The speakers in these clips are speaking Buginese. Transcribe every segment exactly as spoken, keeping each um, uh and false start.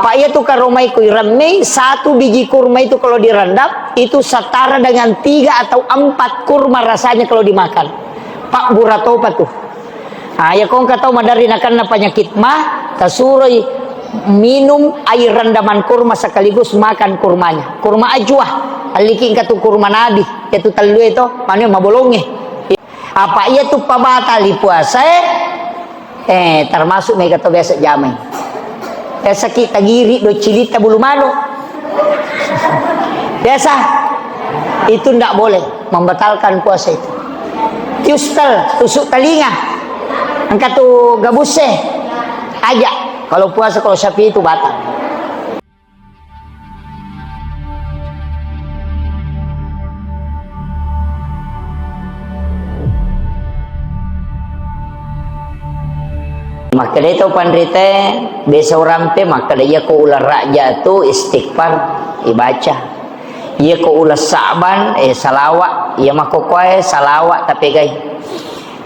Pak, iya tu karomai ku iremmei, satu biji kurma itu kalau direndam, itu setara dengan tiga atau empat kurma rasanya kalau dimakan. Pak, guratopa tu. Ah, iya kongka tau maderri nakenna penyakit mah, tasuroi minum air rendaman kurma sekaligus makan kurmanya. Kurma ajwa, alliki engka tu kurma nabi, itu tellue to, manu mabolonge. Apa iya tu pabatali puasae? Eh, termasuk mega to biasa jamai. Biasa ki tagiri do cilita bulu manu. Biasa. Itu ndak boleh membatalkan puasa itu. Tiustel, tusuk telinga. Engka tu gabuse. Aja. Kalau puasa kalau Syafi'i itu batal. Makkeda to panrita, biasa urampe makkeda, iya ko uleng Rajab tu istighfar ibaca. Iya ko uleng Sa'ban, eh, salawat. Iya makkokoe salawat tapegai.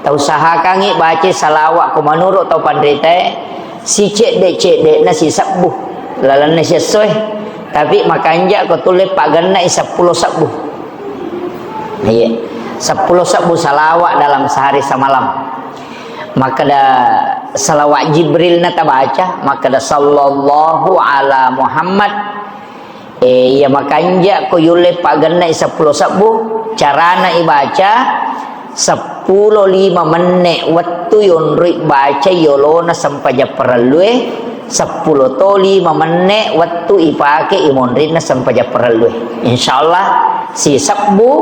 Tausahakangngi baca salawat ko menurut tau panritae, sicedde-cedde'na sisebbu lalenna siessoe. Tapi makanja ko tulle pagennai seppulo sebbu. Iya. Seppulo sebbu salawat dalam sehari semalam. Makkeda salawat Jibril na tabaca, makkeda sallallahu ala Muhammad. Eh, iya makanja ko yulle pagennai seppulo sebbu, carana ibaca seppulo lima menne wettu yonroi baca yolona sempajang parellue, seppulo to lima menne wettu ipake imonrinna sempajang parellue. Insyaallah sisebbu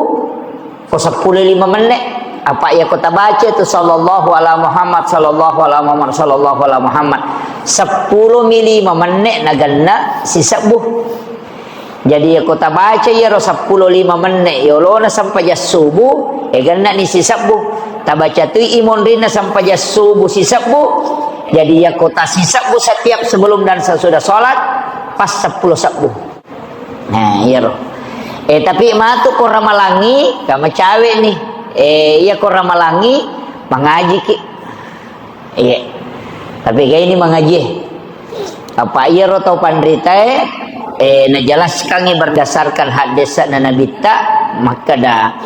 ko seppulo lima menne. Apa iya ko tabaca tu sallallahu ala Muhammad, sallallahu ala Muhammad, sallallahu ala Muhammad. Seppulo mi lima menne nagenna sisebbu. Jadi iya ko tabaca iyaro seppulo lima menne yolona sempajang subuh, eh, gennani sisebbu. Tabaca tui imonrinna sempajang subuh sisebbu. Jadi iya ko tasisebbu setiap sebelum dan sesudah sholat, pas seppulo sebbu. Nah, iyaro. Eh, tapi matu ko ramalangi, kamacawe ni. Eh, iya ko ramalangi, mangajiki. Iya. Tapi kayak ini mangaji. Apa iyaro tau panritae, eh, najelaskangi berdasarkan hadis na Nabitta, makkeda,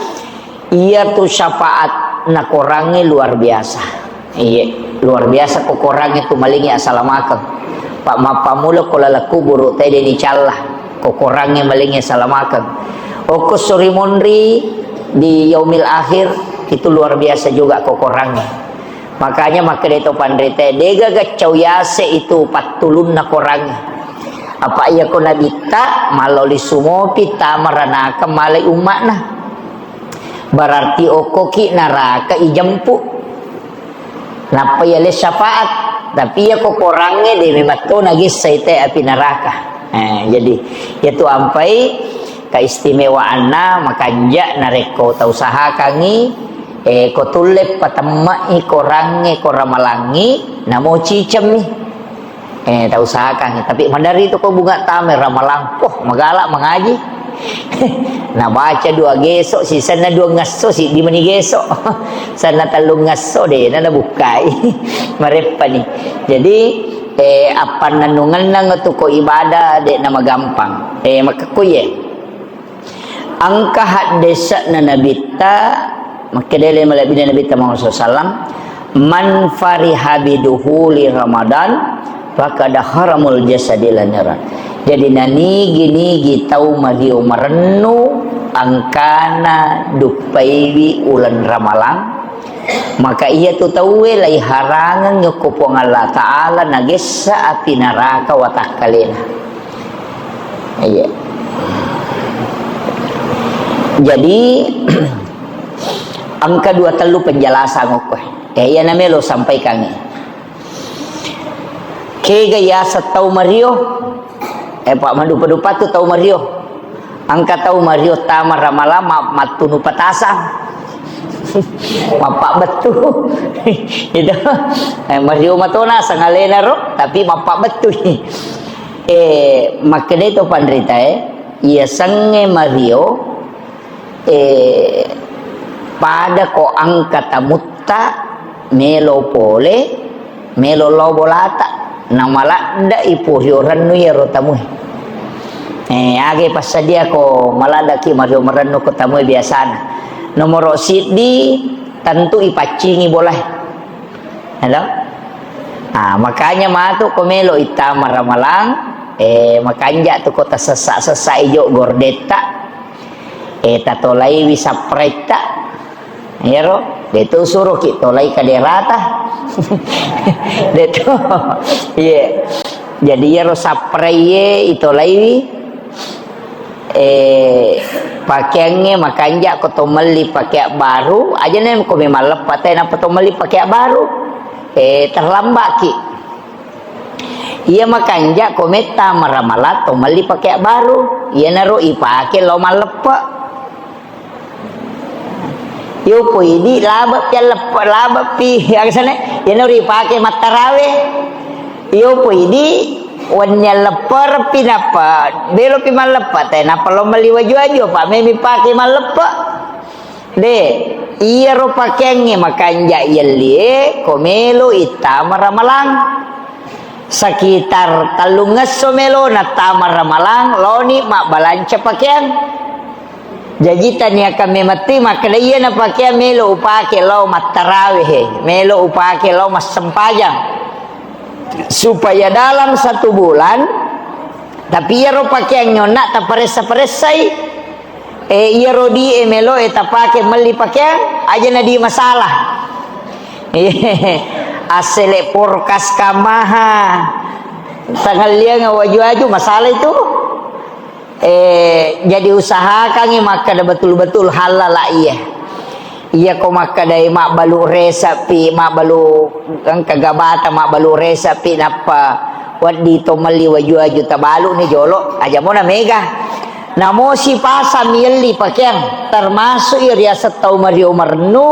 iya tu syafaat nakorangi luar biasa. Iya, luar biasa ko korangnge tu malingi asalamakeng. Pak mappamula ko laleng kuburu tede dicalla, ko korangnge malingi asalamakeng. Okko suri monri di yaumil akhir itu luar biasa juga ko korangnge. Makanya makkeda to panrita, dega gaccau yase itu pattulunna korangnge. Apa iya ko nabitta maloli sumopi tamaranaka malai umma'na. Berarti okkoki naraka ijempu. Nappa yale syafaat. Tapi iya ko korangnge de memang to nagessai te api naraka. Eh, jadi, iya tu ampai keistimewaanna makanja narekko tausahakangngi, eh, ko tulle patemme'i korangnge ko ramalangngi, namo cicemmi. Eh, tausahakangngi. Tapi maderri tu ko bunga tama ramalang, poh, magala mangaji. Nabaca dua geso, sisenna dua ngesso, siddi meni geso. Senna tellu ngesso, de, na nabukkai. Mareppani. Jadi, eh, appannennungennang tu ko ibadah, de, na magampang. Eh, makkekkuye. Engka haddese'na Nabitta, makkedai malebbina Nabitta Muhammad sallallahu alaihi wasallam, "Man fariha biduhuli Ramadan, faqad haramul jasadi laniran." Jadi, nanigi-nigi tau mario marennu angkana duppaiwi uleng Ramalang, maka iya tu tauwe laiharangeng ko Puang Allah Ta'ala nagessa api naraka watakkalena. Iya. Jadi, engka dua tellu penjelasan okko. Eh, iya namelo sampaikangngi. Kega yaseng tau mario? Eh, Pak, madupa-dupa tu tau mario. Engka tau mario tama ramalang ma-, mattunu patasang. Mappabbettu. Itu. Eh, mario matona sangalena ro, tapi mappabbettu. Eh, makkedai to panritae, iya sengnge mario, eh, pada ko engka tamutta melo pole, melo lao bolata. Namaladde'i porio rennu iyaro tamue. Eh, aga passadiako maladdeki mario marennu ko tamue biasana. Nomoro siddi, tentu ipaccingi bolae. Halo? Ah, makanya matu ko melo ittama ramalang, eh, makanja tu ko tasessa-sessa ijo gordetta, eh, tatolaiwi sapretta. Iyaro, de' tu suroki tolai kaderata. De' tu. Iya. Jadi iyaro sapraiye itolaiwi, eh, pakeangnge makanja ko to melli pakeang baru, aja ne ko memang leppa te napa to melli pakeang baru. Eh, terlambaki. Iya makanja ko metta maramalang to melli pakeang baru. Iyanaro ipake lao malleppe. Yo poidi labe'pi alleppe-, labe'pi, agasana, iyanaro ipake mattarawe. Yo poidi wenni alleppereppi nappa belopi malleppe te, nappa lo melli waju-waju, apa memi pake malleppe. De, iyaro pakeangnge makanja yellie, ko melo ittama ramalang. Sekitar tellungesso melo nattama ramalang, loni mabbalanca pakeang. Jaji taniakan memetti makkeda, "Iyana pakeang melo upake lao mattarawehe, melo upake lao massempajang." Supaya dalam satu bulan, tapi iyaro pakeang nyonna taparessa-paressai, eh, iyaro di e melo e tapake melli pakeang, aja na di masalah. Assele porkas kamaha, tangalliang waju-waju, masalah itu. Eh, jadi usahakangngi makkeda betul-betul halal iya. Iya ko makkedai mabbalu resepi, mabbalu engka gabata, mabbalu resepi, nappa wedding to melli waju-waju tabalu ni jolo, aja mona mega. Namo sipasa mielli pakeang, termasuk iya riaseng tau mario marennu,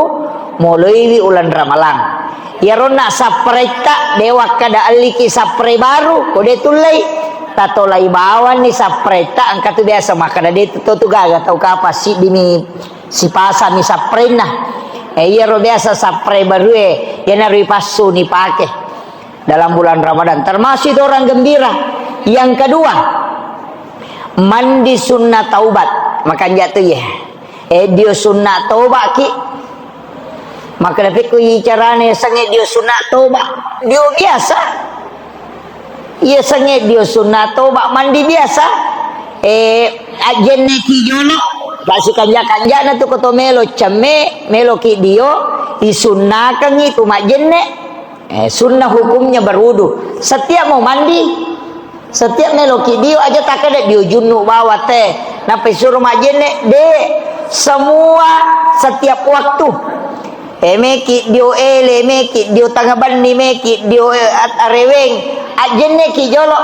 moloiwi uleng ramalang. Iyaronna sapparetta, de wakkada elliki sapparai baru, ko de tullei. Tatolai bawanni sapparetta, engka tu biasa makkada de tu, to tu gaga tau kapang siddimi sipasami sapparenna. Eh, iyaro biasa sapparai barue, iyanaro ipassu nipake dalam bulan Ramadan. Termasuk itu orang gembira. Yang kedua, mandi sunnah taubat. Makanja tu ye. Eh, dio sunna tobaki. Maka napekko i carane sange dio sunna toba. Dio biasa. Iya sange dio sunna toba mandi biasa. Eh, ajjenne ki jolo. Pasi kanja-kanjana tu koto melo cemme, melo ki dio, isunnakangi tu majjenne. Eh, sunnah hukumnya berwudu. Setiap mau mandi, setiap meloki dio aja takkeda dio junnu bawang te. Nappa isuro majjenne, de. Semua setiap waktu. Eh, meki dio ele, meki dio tangabenni, meki dio, eh, at-, areweng. Ajjenne ki jolo.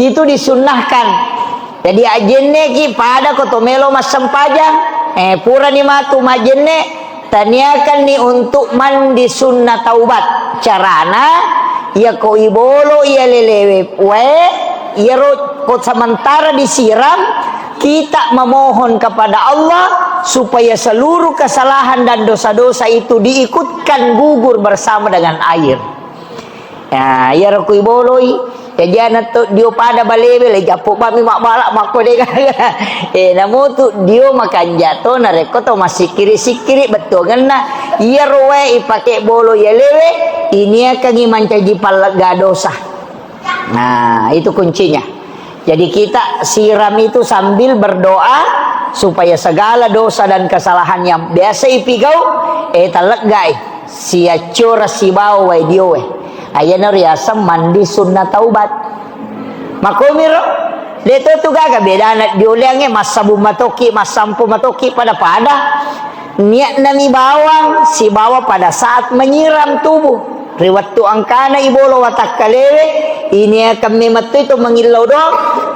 Itu disunnahkan. Jadi ajjenneki pada ko to melo massempajang, eh, purani matu majjenne, taniakanni untuk mandi sunna taubat. Carana, iya ko ibolo iya lelewe wae, iyaro ko sementara disiram, kita memohon kepada Allah supaya seluruh kesalahan dan dosa-dosa itu diikutkan gugur bersama dengan air. Ya, iyaro kui boloi, jajiana to dio pada balewe, le jappo bami mabbala makko de gaga. Eh, namo tu dio makanja to, narekko to massikkiri-sikkiri bettuangenna, iyaro wae ipake bolo iya lewe, iniakangi mancaji pallegga dosa. Nah, itu kuncinya. Jadi kita siram itu sambil berdoa supaya segala dosa dan kesalahan yang biasa ipigau, eh, taleggai. Siaccora sibawa wae diowe. Ayana riaseng mandi sunna taubat. Makomiro, de to tu gaga bedana dioleangnge, massabung matoki, massampo matoki, pada-pada. Niatnami bawang sibawa pada saat menyiram tubuh. Ri wettu engkana ibolo watakkalewe, iniakan memettu itu mengillau doang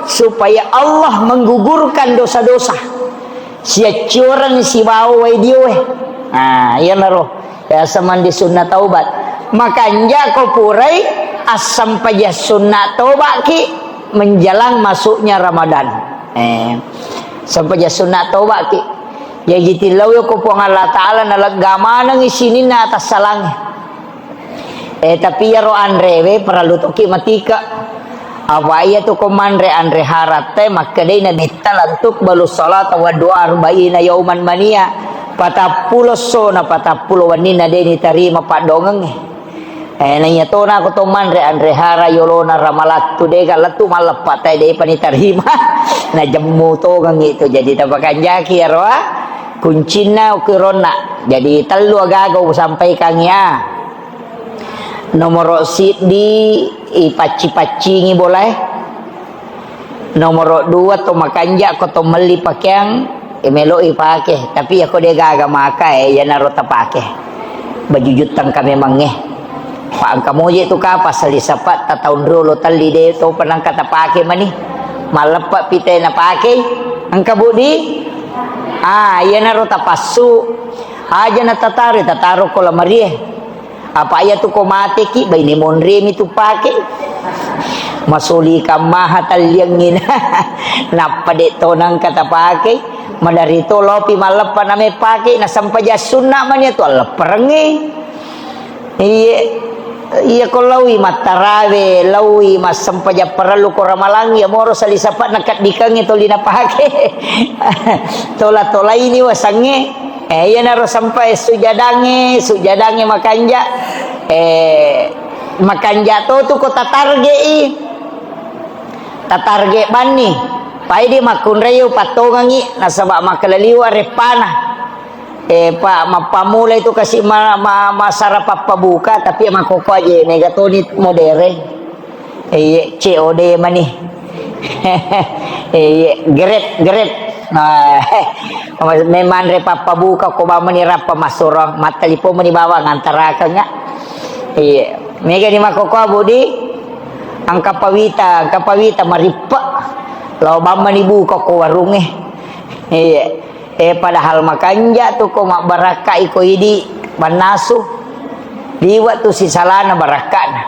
supaya Allah menggugurkan dosa-dosa. Siaccioreng sibawa wae diowe. Nah, iyanaro biasa mandi sunna taubat. Makanja ko purai assampajang sunna taubaki menjelang masuknya Ramadan. Eh, sampajang sunna taubaki. Jaji tillau ko Puang Allah Ta'ala nalegga manengi sininna atassalangnge. Eh, tapi iyaro anrewe parellu toki matike. Apa iya tu ko manre anre haratte, makkedai Nabitta, "Lan tuqbalu salata wa du'a arba'ina yauman mania." Patappulo essona, patappulo wenninna de nitarima paddongengnge. Eh, naiya tona ko to manre anre hara yolona ramalattu, de ga lettu malleppa te, de pa nitarima. Najemmu tongengngi tu. Jadi tapakanjaki iyaro, ah, kuncinna ukironna. Jadi tellu agaga usampaikangngi, ah. Nomoro siddi, ipacci-paccingi bolae. Nomoro dua, to makanja ko to melli pakeang, e, melo ipake. Tapi iya ko de gaga maka, e, iyanaro tapake. Baju juttang ka memangnge. Pa engka moje tu kapa sali sapa ta taun riolo telli de to pa nangka tapake mani. Malleppa pi te napake. Engka budi? Ah, iyanaro tapassu. Aja na tataro, tataro ko lamarie. Apa iya tu ko mateki, baine monremi tu pake. Masoli kammaha talliangngi. Nappa de to nangka tapake. Madari to lopi malleppa name pake, na sempajang sunna mani tu allepperengnge. Iye, iya ko laui mattarawe, laui massempajang parellu ko ramalang, iya moro sali sapa nakeddikengnge toli napake. Tola-tolaini wasengnge. Eh, iyanaro sampai sujadangnge, sujadangnge makanja. Eh, makanja to tu ko tatarge'i. Tatarge banni. Paidi makkunrai pattongengngi nasaba makkalaliwa reppana. Eh, pa, mappamula itu kasi ma, ma, masara pappabuka, tapi makkoko aja mega toni modere. Iye, C O D mani. Iye, geret, geret. Nah, memanre pappabuka ko bawang mani rappa massorong, mattelipong mani bawang antarakeng, ya. Iye, mega ni makkoko, Budi. Angka pawita, angka pawita marippe. Lao bawang mani buka ko warungnge. Iye. Eh, padahal makanja tu ko mabbarakkai ko idi mannasu. Liwa tu sisalana barakkana.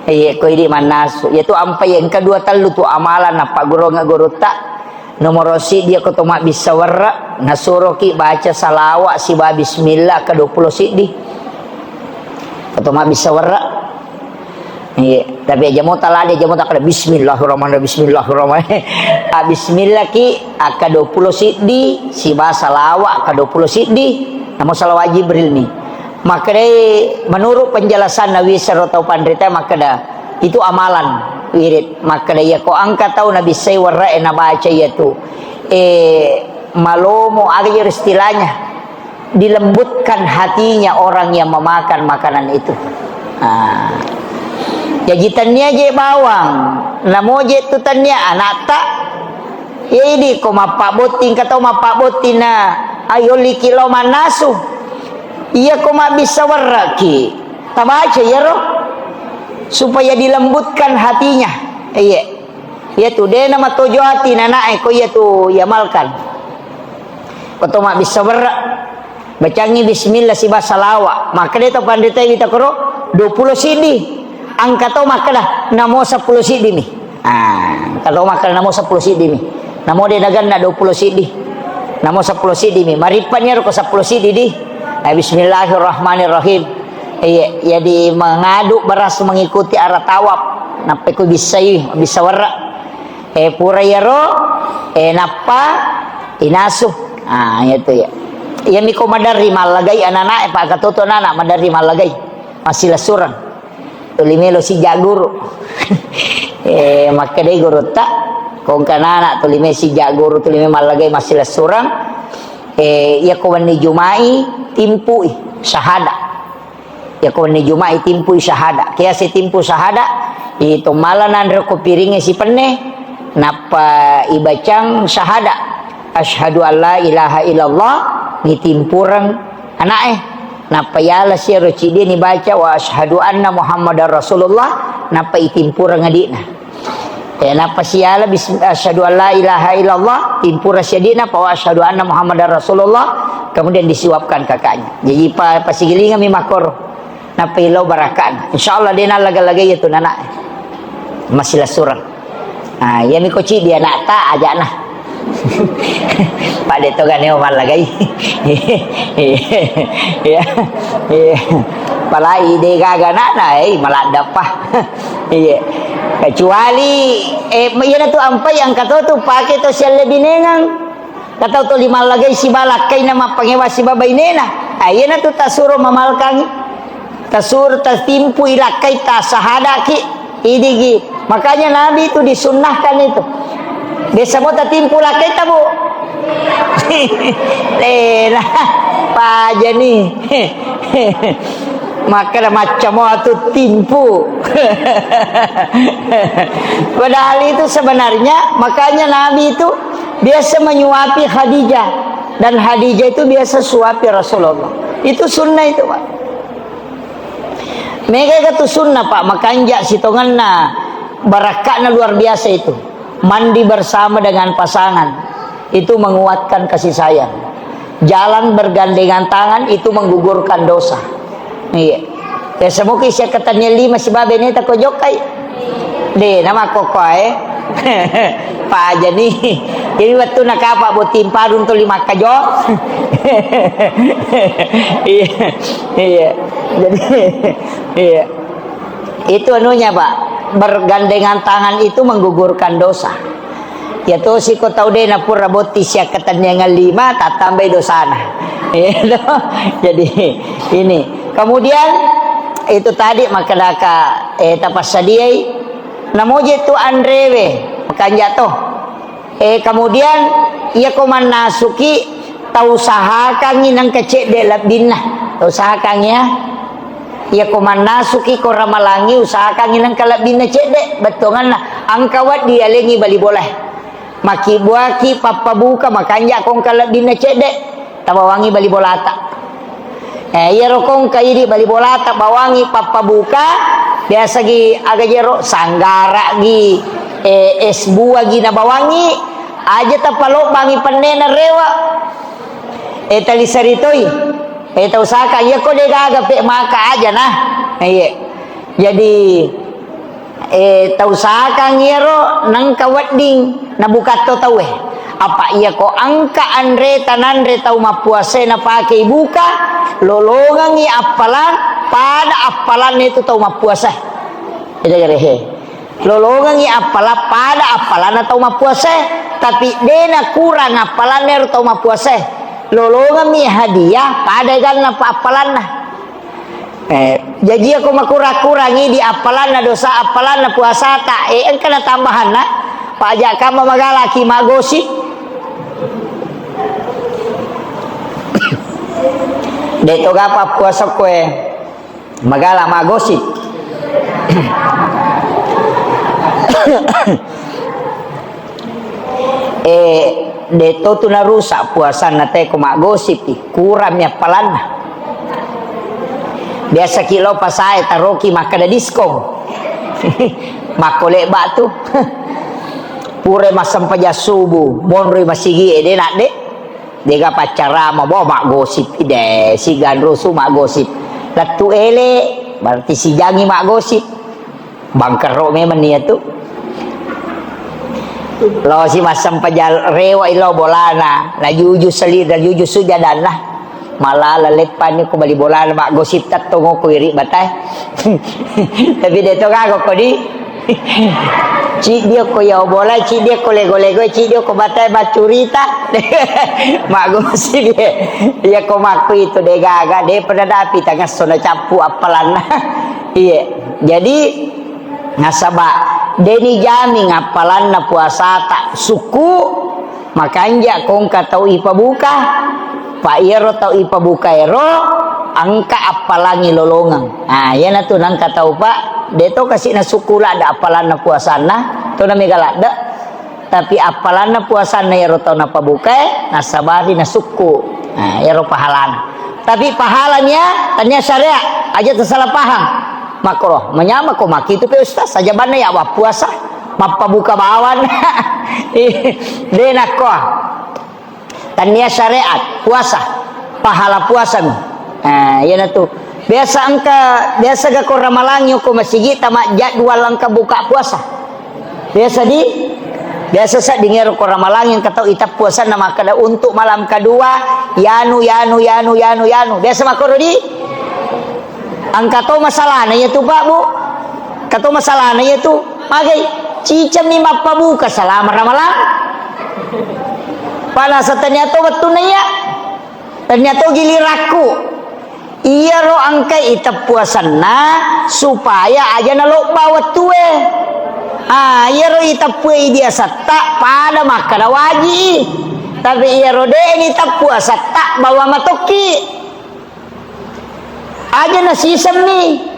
Iye, ko idi mannasu. Iya tu ampai engka dua tellu tu amalan nappagguruangnge gurutta. Nomoro siddi ko to mabbissa werre, nasuroki baca salawa siba bismillah ka dua pulo siddi. Ko to mabbissa werre. Iya, tapi aja mo talade, aja mo takkada bismillahirrahmanirrahim, bismillahirrahmanirrahim. Ah, bismillah ki, akka dua pulo siddi, siba salawa akka dua pulo siddi, namo salawa Jibril mi. Makkedai, menurut penjelasan Nabi sero tau panrita makkeda, itu amalan wirid. Makkeda, iya ko engka tau nabissai werre e nabaca iya tu. Eh, malomo, aga iyaro istilahnya? Dilembutkan hatinya orang yang memakan makanan itu. Ah. Jaji tennia je bawang, namo je tu tennia anakta. Iya idi ko mappabotting, engka tau mappabotting na, ayo liki lao mannasu. Iya ko mabbissa werreki, tabaca iyaro supaya dilembutkan hatinya. Iya. Iya tu de namatojo ati nanae ko iya tu iamalkan. Ko to mabbissa werre. Bacangngi bismillah siba salawa. Makkeda to panrita wita koro, dua pulo siddi. Angka to makkeda, namo seppulo siddi mi. Ah, engka to makkeda namo seppulo siddi mi. Namo de naganna dua pulo siddi. Namo seppulo siddi mi. Marippani ero ko seppulo siddi di. Eh, bismillahirrahmanirrahim. Iya, jadi mengadu beras mengikuti arah tawaf. Nappa ku bissai, bisa werre. Eh, pura iyaro, eh, nappa inasu. Ah, iya tu ya. Iya miko maderri mallagai anak-anak, eh, Pak Katoto anak-anak maderri mallagai. Massilessureng. Tuli melo sijak guru. Eh, makkedai gurutta, ko engka anak-anak tuli me sijak guru, tuli me mallagai massilessureng. Eh, iya ko wenni Jumai, timpui syahada. Iya ko wenni Jumai timpui syahada. Kiasi timpu syahada, i to mala nanre ko piringnge sipenne, nappa ibacang syahada. Asyhadu an la ilaha illallah, nitimpureng ana'e. Nappa yala siaro ciddi nibaca, wa asyhadu anna Muhammadar Rasulullah, nappa itimpureng adi'na. Eh, nappa siala bis-, asyhadu an la ilaha illallah, timpura siadi'na, pa wa asyhadu anna Muhammadar Rasulullah, kemudian disiwapkan kakaknya. Jadi pa-, pasigilingami makkoro. Nappa illau baraka'na. Insyaallah de nallaga-lagai iya tu nana'e. Massilessureng. Ah, iyami ko ciddi anakta aja'na. Pada to gane mallagai. Iya. Iya. Palai de gaga nana, eh, maladda pa. Iya. Kecuali, eh, iyanatu ampai engka to tu pake to sialle binengang. Katau toli mallagai siba lakkaina mappangewa siba bainena. Ah, iyanatu tasuro mamalkangi. Tasur-, tatimpui lakkai tasahadaki, idigi. Makanya Nabi itu disunnahkan itu. Biasa mo tatimpu lakkai tabu. Lena, pajani. Maka macam mo atu timpu. Padahal itu sebenarnya, makanya Nabi itu biasa menyuapi Khadijah. Dan Khadijah itu biasa suapi Rasulullah. Itu sunnah itu, Pak. Mega ga tu sunnah, Pak, makanja sitongenna, barakka'na luar biasa itu. Mandi bersama dengan pasangan, itu menguatkan kasih sayang. Jalan bergandengan tangan itu menggugurkan dosa. Iya. Ya, semoga isi ketannya lima sibabe neta ko jokkai. De, nama kokoe. Pajani. Jadi waktu nakapa botting parung tuli makkajo. Iya. Iya. Jadi, iya. Itu anunya, Pak. Bergandengan tangan itu menggugurkan dosa. Ya tosi ko tau de napura botti siakkatenniangan lima, tattambai dosana. Iya toh? Jadi, ini. Kemudian, itu tadi makkedaka, eh, tapassadiai, namoje tu anrewe, makanja to. Eh, kemudian, iya ko mannasuki, tausahakangngi nengka cedde lebbinna. Tausahakangngi, ya. Iya ko mannasuki ko ramalangi, usahakangngi nengka lebbinna cedde, bettuanganna. Engka wedding alengngi bali bolae. Makkibuaki pappabuka, makanja ko engka lebbinna cedde, tabawangngi bali bolata. Eh, iyaro ko engka idi bali bolata bawangngi pappabuka, biasa gi aga jero, sanggara gi, eh, es buah gi nabawangngi, aja tapalobbangi pennena rewa. Eh, tali saritoi. Eh, tausahakang, iya ko de gaga pe maka aja nah. Iya. Jadi, eh, tausahakang iyaro nengka wedding nabukatto tauwe. Apa iya ko engka anre tananre tau mappuasae napakei buka, lolongengngi appalang, pada appalanna itu tau mappuasae. Eda gare he. Lolongengngi appala-, pada appalanna tau mappuasae, tapi de nakurang appalanna ero tau mappuasae. Lolongemmi hadiah pada eganna pa-, appalanna. Eh, jaji ako makurang-kurangi di appalanna dosa, appalanna puasata, eh, engka na tambahanna, paja kamma magalaki maggosip. De to gapa puasa koe. Magala maggosip. Eh, de to tu narusak puasanna te ko maggosip i, kurang mi appalanna. Biasa ki lo pasae taroki makkeda diskon. Makko lebba tu. Pura massempajang subuh, monroi masigi e, de nadde. Dega paccarama, bo, maggosip, de, siganrusu maggosip. Lettu ele, berarti sijangi maggosip. Bangkero memang nia tu. Lo si massempajang rewa ilo bolana, najuju seli, najuju sujadanna. Malala leppani ko bali bolana, maggosip tettong ko iri batai. Tapi de to gaga ko di. Ciddi ko ya bola, ciddi ko lego-lego, ciddi ko batai maccurita. Maggosip ye. Iya ko makku itu de gaga, de pada dapi tangasso na cappu appalanna. Iya. Jadi nasaba de ni jaming appalanna puasata sukku. Makanja ko engka tau ipabuka, pa iyaro tau ipabuka ero engka appalangi lolongeng. Ah, iyanatu nengka tau, Pak, de to kasi nasukku ladde appalanna puasanna, to na mega ladde. Tapi appalanna puasanna iyaro tau napabukae, nasabari nasukku. Ah, iyaro pahalana. Tapi pahalanya tania syariat, aja tersalah paham. Makro, menyama ko maki itu pe ustaz, saja banna ya wa puasa. Mappabuka bawang. De nakko. Tania syariat, puasa. Pahala puasa mi. Nah, iya natu. Biasa engka, biasa ga ko ramalangi ko masigi tama jadwal engka buka puasa. Biasa di Biasa sedding ero ko ramalangi engka tau iteppu asenna makkeda untuk malam kedua, yanu, yanu, yanu, yanu, yanu. Biasa makkoro di? Engka to masalahna iya tu, Pak, Bu. Engka to masalahna iya tu. Magai, cicemmi mappabuka selama ramalang. Pada setenia to wettunna iya. Tennia to gilirakku. Iyaro engkai iteppu asenna supaya aja nalobba wettue. Ah, iyaro iteppue idi asetta pada makkeda waji. Tapi iyaro de' ni teppu asetta bawa matokki. Aja nasisemmi.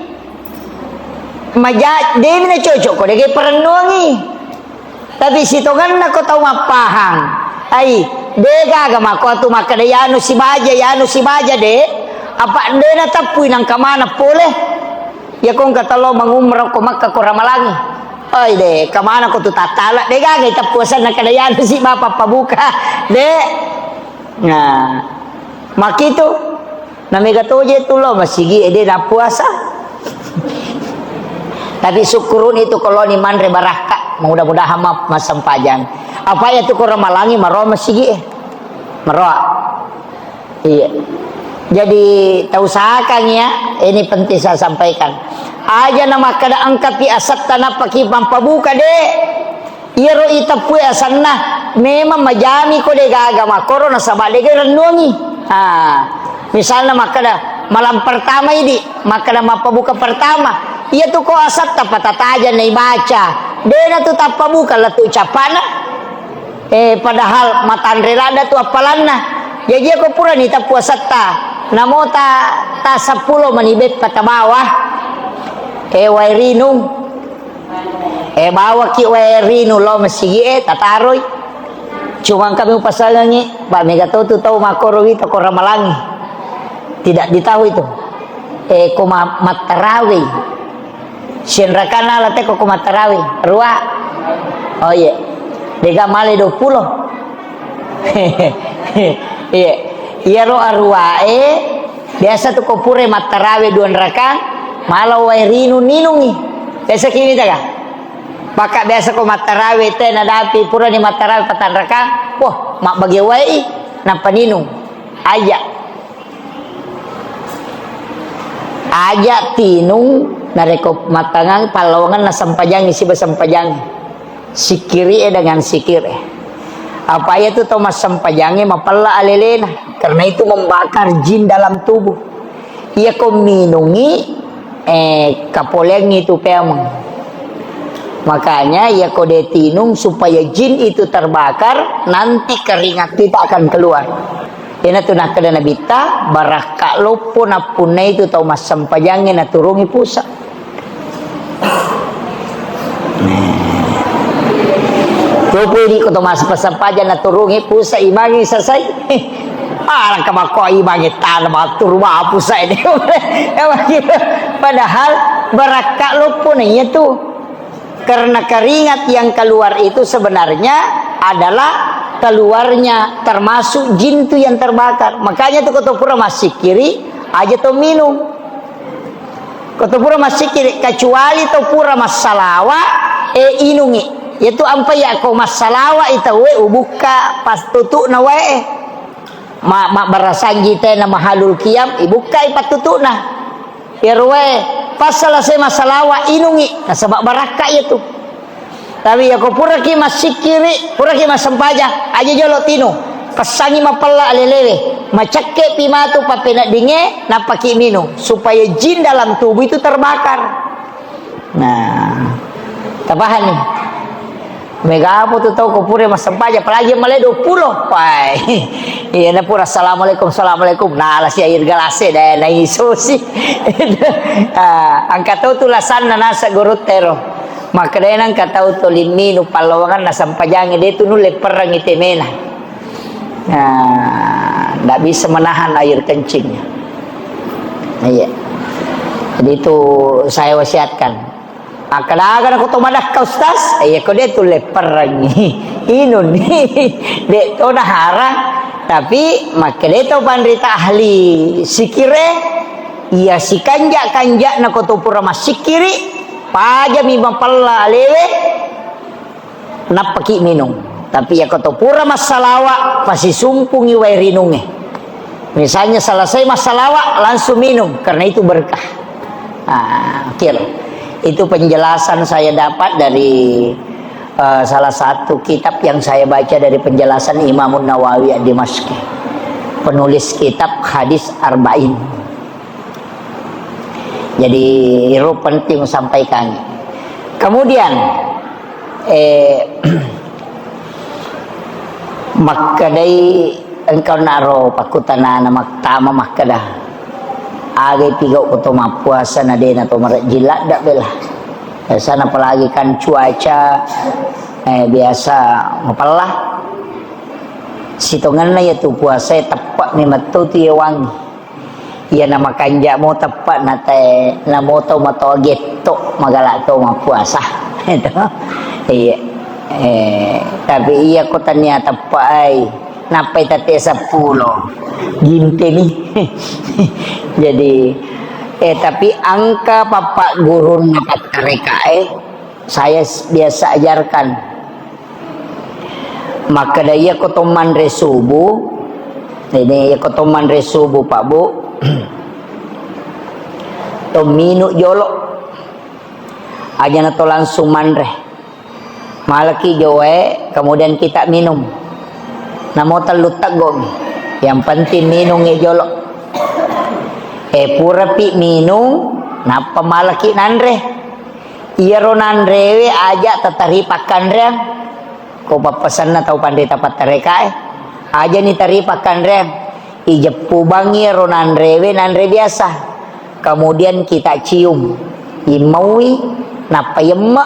Maja-, de'mi nacocok ko de'gaga perennuangi. Tapi sitongenna ko tau mappahang. Ai, de'gaga mako tu makkeda yanu sibaja, yanu sibaja de'. Apa de' nateppui nangka mana pole. Ya ko engka tau lo mangumrah ko Makkah ko ramalangi. Ai de', kemana ko tu tattala de'gaga iteppu asenna kada yanu si bapa pabuka. De'. Nah, makitu. Na mega toje tu lo masigi ede na puasa. Tapi syukuruni tu koloni manre barakka, mudah-mudahan ma-, massempajang. Apa ya tu ko ramalangi maroa masigi e. Maroa. Iya. Jadi tausahakan ya, ini penting saya sampaikan. Aja na makkeda engka pi asetta nappa ki pampabuka de'. Iyaro iteppue asenna, memang majami ko de'gaga makkoro nasaba de'gaga rennuangi. Ha, misalna makkeda malam pertama idi, makkeda mappabuka pertama. Iya tu ko asetta patataja naibaca. De'na tu tappabuka lettu cappana. Eh, padahal matanre ladda tu appalanna. Jaji ko purani teppu asetta, namo ta, ta seppulo mani beppa tabawa. Eh, wae rinung. Eh, bawaki wae rinung lao masigi e, tataroi. Cuma kami upasangangi, ba mega to tu tau makkoro wita ko ramalangi. Tidak ditahu itu. Eh, ko ma-, mattarawei. Sianrakana la teko ko mattarawei. Rua. Oh iya. De'ga male dua puluh. Iya. Iyaro aruae Biasa tu ko pura mattarawe dua rakang, mala wae rinung-ninungi. Biasa ki mita ka? Maka biasa ko mattarawe te nadapi purani mattarawe patang rakang, wah, mabbage wae i, nappa ninung. Aja. Aja tinung narekko mattangang pallawangenna sempajangngi siba sempajangngi. Sikkiri'e dengan sikir'e. Apa iya tu tau massempajangnge mapella alelena, karena itu membakar jin dalam tubuh. Iya ko minungi, eh, kapoleangngi tu peameng. Makanya iya ko de tinung supaya jin itu terbakar, nanti keringat kita akan keluar. Iyanatu nakkeda Nabitta, barakka loppo nappunnai tu tau massempajangnge naturungi pusa. Loppo idi ko to massempajang naturungi pusa imangi sasai. Ah, rangka makko imangi tanah matur wa pusa ini. Padahal barakka loppo na iya tu. Karena keringat yang keluar itu sebenarnya adalah keluarnya termasuk jin tu yang terbakar. Makanya tu ko to pura massikiri, aja to minum. Ko to pura massikiri, kecuali to pura massalawa, eh, inungi. Yaitu ampai ya ko massalawa i tauwe ubukka pattutu'na wae. Ma-, mabbarasanji tena mahalul qiyam, ibukkai pattutu'na. Iyaro wae, passala se massalawa inungi, nasaba barakka iya tu. Tapi iya ko puraki massikkiri, puraki massempajang, aja jolo tinu. Passangi mapella alelewe, macekke pi matu pappeneddingnge, nappaki minung, supaya jin dalam tubuh itu terbakar. Nah, tapahani? Mega apa tu tau ko pura massempajang, apalagi yang mulai dua puluh. Wah, iya na pura assalamualaikum, assalamualaikum. Nah, lasi air gelas e, deh, na iso si. Ah, angka tau tu lasanna nasa guru tero. Makkedai nangka tau toli minung pallawangan na sempajangnge de tu nulle perrangi temena. Nah, ndak bisa menahan air kencingnya. Iya. Jadi itu saya wasiatkan. Akkadaga nako to madakka, Ustaz? Iya, ko de tu lepperangi. Inun. De to naharang. Tapi makkeda to panrita ahli sikire, iya sikanja-kanja nako to pura massikkiri, pajami mapella alewe. Nappaki minung. Tapi iyako to pura massalawa, pasisumpungi wae rinungnge. Misalnya selesai massalawa, langsung minum, karena itu berkah. Ah, oke loh. Itu penjelasan saya dapat dari, eh, salah satu kitab yang saya baca dari penjelasan Imamun Nawawi Ad-Dimashqi, penulis kitab Hadis Arba'in. Jadi, itu penting sampaikan. Kemudian, eh, makkedai engkau naro pakkutanana mattama makkeda, "Aga pigau ko to mappuasa na dena to marejjing ladda bela." Biasana apalagi kan cuaca, eh, biasa mapella. Sitongenna iya tu puasae teppa'mi metto tu iya wangi. Iya na makanja mo teppa na te, na moto mato getto magala to mappuasa. Itu. Iya. Eh, tapi iya ko tania teppa ai. Nappai tette seppulo. Ginteni. Jadi, eh, tapi engka pappa gurunna pattarekae, saya s-, biasa ajarkan. Makkeda iya ko to manre subuh, ini iya ko to manre subuh, Pak Bu, to minum jolo. Aja na to langsung manre. Malaki joe, kemudian kita minum. Namo tellu teggo'mi. Yang penting minungi jolo. Eh, purapi minum, nappa malaki nanre. Iyaro nanrewe aja tatari pakkanreang. Ko pappasenna tau panrita pattarekae, aja ni tari pakkanreang. Ijeppu bangi ro nanrewe, nanre biasa. Kemudian kita cium. Immaui, nappa yemme,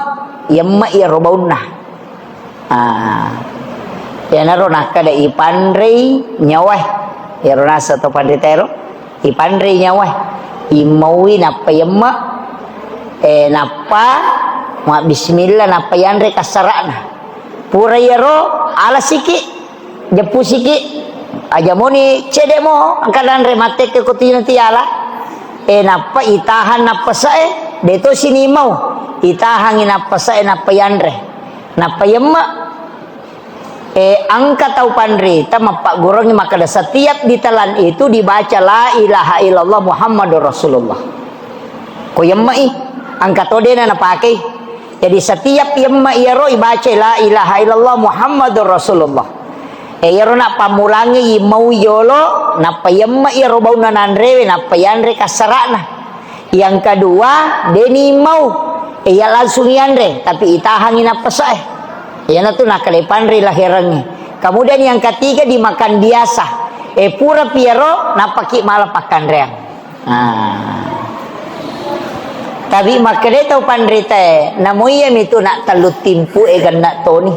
yemme iyaro baunna. Ah, iyanaro nakkeda ipanrei nyawae. Iyaro nasa to panrita ero. Ipanrei nyawae, immaui nappa yemme, eh, nappa mabbismillah, nappa yanre kassara'na. Pura iyaro, ala siki, jeppu siki, aja moni cedde mo, engka nanre mattekke ko tino tiala. Eh, nappa itahang nappasae, de to sini mau. Itahangi nappasae, nappa yanre. Nappa yemme, Eh, engka tau panrita mappagguruangngi makkeda, setiap ditelan itu dibaca, "La ilaha illallah Muhammadur Rasulullah." Ko yemmei, engka to dena napakei. Jadi, setiap yemme iyaro ibaca, "La ilaha illallah Muhammadur Rasulullah." Eh, iyaro nappammulangngi, immau yolo, nappa yemme iyaro baunna nanrewe, nappa yanre kassara'na. Yang kedua, deni mau. Eh, iya langsung yanre, tapi itahangi nappasae. Iyanatu nakkeda panrei laherengnge. Kemudian yang ketiga dimakan biasa. Eh, pura piero, nappaki mala pakkanreang. Nah. Tapi makkeda tau panritae, namo iyami tu nak tellu timpu e genna toni.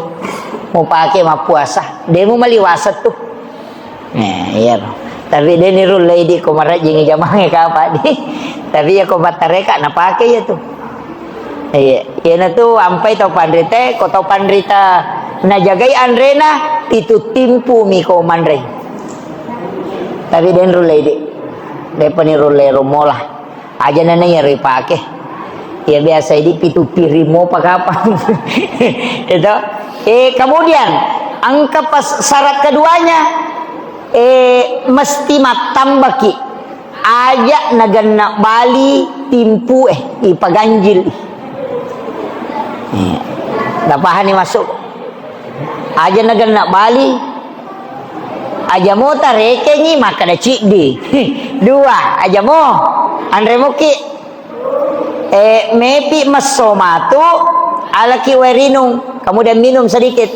Mupake mappuasa. Demu maliwasa tu. Eh, iyaro. Tapi de nirullei di ko marajjingi jamange kapa di. Tapi iya ko mattareka napake iya tu. Iya, iyana tu ampai tau panrita, ko tau panrita najagai anrena, pitu timpu mi ko manrei. Tapi de nirullei di. Depa nirullei romola. Aja nana iya ripake. Ya biasa ini pitu piring mopa kapang. Itu. Eh, kemudian engka pas syarat keduanya, eh, mesti mattambaki. Aja nagenna bali timpu eh, ipaganjil. Eh, napahani masuk. Aja nagenna bali, aja mo tarekengi makkeda ciddi. Dua, aja mo anre moki. Eh, mepi messo matu, alaki wae rinung, kemudian minum sedikit.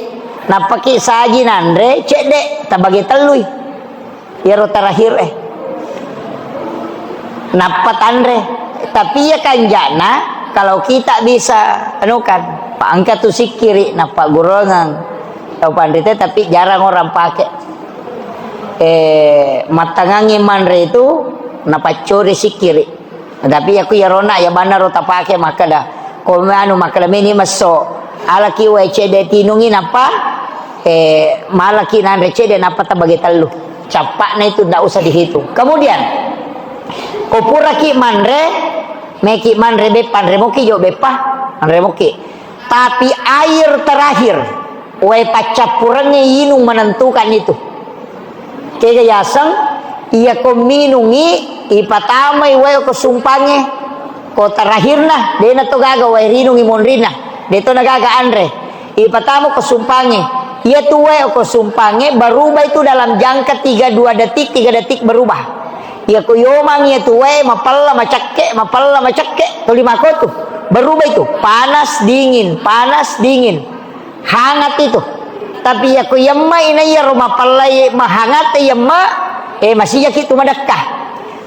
Nappaki saji nanre, cedde, tabagi tellui. Iyaro terakhir, eh. Nappa tanre. Tapi iya kanjana, kalau kita bisa, anu kan, pa engka tu sikkiri, nappa gurongeng. Tau panrita, tapi jarang orang pakai. Eh, mattangangi manre itu, napaccori sikkiri. Tapi aku iyarona, ya bannaro tapake makkeda. Ko anu makkeda meni messo. Alaki wae cedde tinungi nappa, eh, malaki nanre cedde nappa tabage tellu. Cappa'na itu ndak usah dihitung. Kemudian, ko puraki manre, meki manre beppa, anre moki jo beppa, anre moki. Tapi air terakhir, Wae paccappurengnge inung menentukan itu. Kega yaseng, iyako minungi, ipatamai wae ko sumpangnge, ko terakhirna, dena to gaga wae rinungi monrinna, de to nagaga anre. Ipatama ko sumpangnge. Iyatu wae ko sumpangnge berubah itu dalam jangka tiga dua detik, tiga detik berubah. Iyako yomang iyatu wae mapella macakke, mapella macakke, tuli makotu. Berubah itu, panas dingin, panas dingin. Hangat itu. Tapi iyako yemma ina iyaro mapellai mahangat yemma, eh, masijaki tu madekka.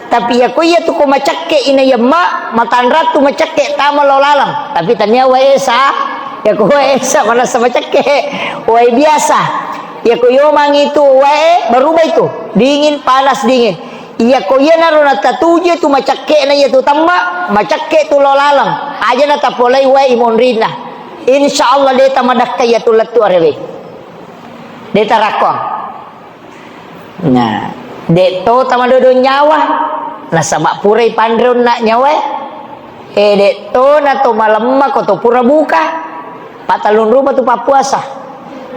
Tapi iyako iyatu ko macakke ina yemma, matanra tu macakke tama lo laleng. Tapi tania wae esa, iyako wae esa manassa macakke, wae biasa. Iyako yomang itu wae berubah itu, dingin, panas, dingin. Iyako iyanaro natatuju tu macakke na iyatu temma, macakke tu lo laleng. Aja natapolai wae monrinna. Insya Allah de tamadakka iyatu lettu arewe. De tarakkoang. Nah, de to tamadodo nyawa. Nasaba purai panre onna nyawae. Eh, de to na to malemma ko to pura buka. Patallung rupa tu pappuasa.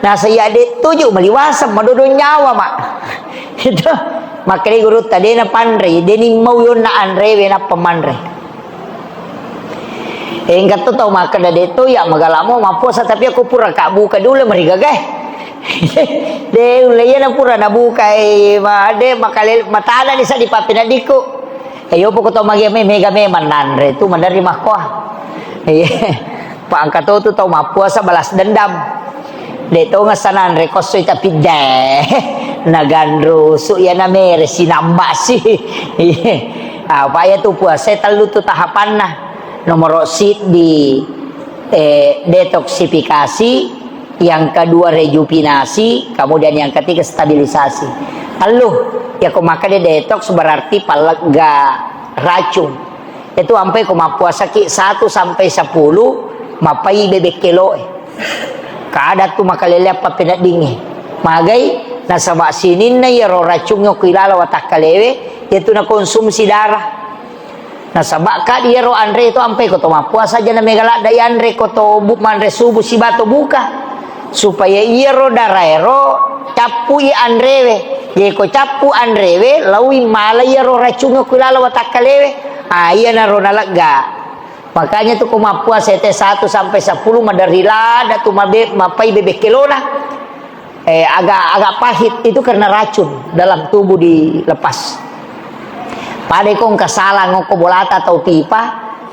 Nasa iya de tuju maliwaseng madodo nyawa, Mak. Itu makkeda gurutta de na panre, de nimmau yonna anrewe nappa manre. Engka to tau makkeda de to ya magalamo mappuasa tapi aku pura ka buka dulu merigaga. De ulle iya na pura nabuka, eh, ma de makale matana ni sa di pappeneddikku. Eh, yopo ko tau mage me mega memang nanre tu maderri makkoa. Iya. Pa engka to tu tau mappuasa balas dendam. De to ngessa nanre kossoi tapi de. Naganrusu iya na mere sinamba si. Iya. Apa iya tu puasa tellu tu tahapanna. Nomoro siddi, eh, detoksifikasi, yang kedua rejuvinasi, kemudian yang ketiga stabilisasi. Tellu, ya ko makkeda detox berarti pallegga racung. Itu ampai ko mappuasaki satu sampai sepuluh, mapai bebek keloe. Kada tu makalele apa peneddinge. Magai, nasaba sininna iyaro racungnge ko ilala watakkalewe, yaitu nakonsumsi darah. Nasaba kadi iyaro anre to ampai ko to mappuasa aja na mega ladda ianre ko to bu-, manre subuh sibawa to buka. Supaya iyaro daraero cappui anrewe. Jadi ko cappu anrewe, laui mala iyaro racungnge ku lalo watakkalewe. Ah, iyanaro nalegga. Makanya tu ko mappuasa te satu sampai sepuluh maderri ladda tu mabe-, mapai bebek kelona. Eh, agak, agak pahit itu karena racun dalam tubuh dilepas. Pada ko engka salang okko bolata atau pipa,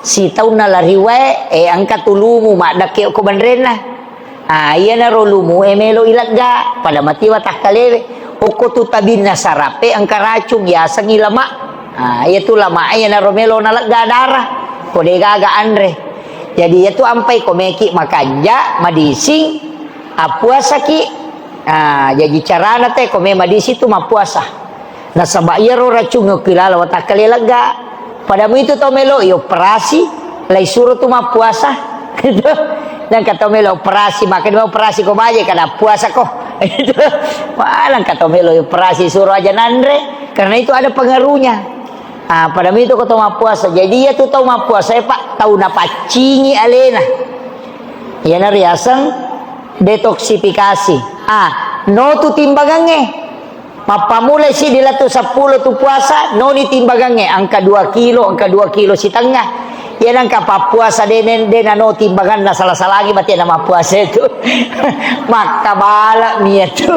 sitaunna lari wae, eh, engka tu lumu maddekke okko benrenna. Ah, iyanaro lumu e melo ilegga, pada matiwa takkalewe. Okko tu tabinna sarape engka racun, yasengngi lama. Ah, iya tu lama e iyanaro melo nalegga darah. Ko degaga anre. Jadi iya tu ampai ko meki makanja, madising, Appuasaki. Ah, jaji carana te ko memang di situ mappuasa. Nasaba iyaro racung okko ilala watakkale legga. Pada muitu tau melo i operasi, lai suro tu mappuasa. Gitu. Nangka tau melo operasi, maka di operasi ko baje kada puasa ko. Gitu. Wah, nangka tau melo operasi suro aja nanre, karena itu ada pengaruhnya. Ah, pada muitu ko tau mappuasa. Jadi iya tu tau mappuasa, eh, Pak, tau napaccingi alena. Iyana riaseng detoksifikasi. Ah, no tu timbangangnge. Mappamulai siddi lettu seppulo tu puasa, noni timbangangnge, engka dua kilo, engka dua kilo sitengnga. Iyana engka pappuasa dene, dena no timbanganna, sala-salangi mate na mappuasa itu. Makkabala mi itu.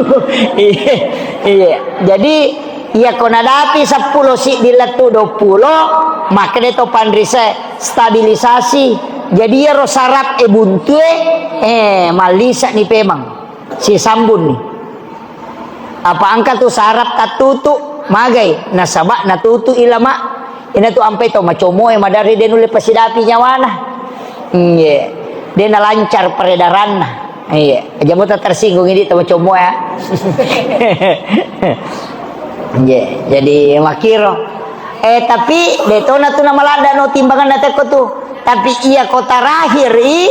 Iya, iya. Jadi, iya ko nadapi seppulo siddi lettu dua puluh, makkeda to panrise stabilisasi. Jadi iyaro saraf e buntue, eh, mallisani pemang. Sisambunni. Apa engka tu saraf tattutu, magai, nasaba natutu ilama. Ina tu ampai to macomoe maderri de nulle pasidapi nyawana. Iya. De nalancar peredaranna. Iya. Aja muta tersinggung ini to macomoe ya. Iya. Jadi makiro. Eh, tapi de tona tu namaladda no timbanganna tekko tu. Tapi iya ko terakhir i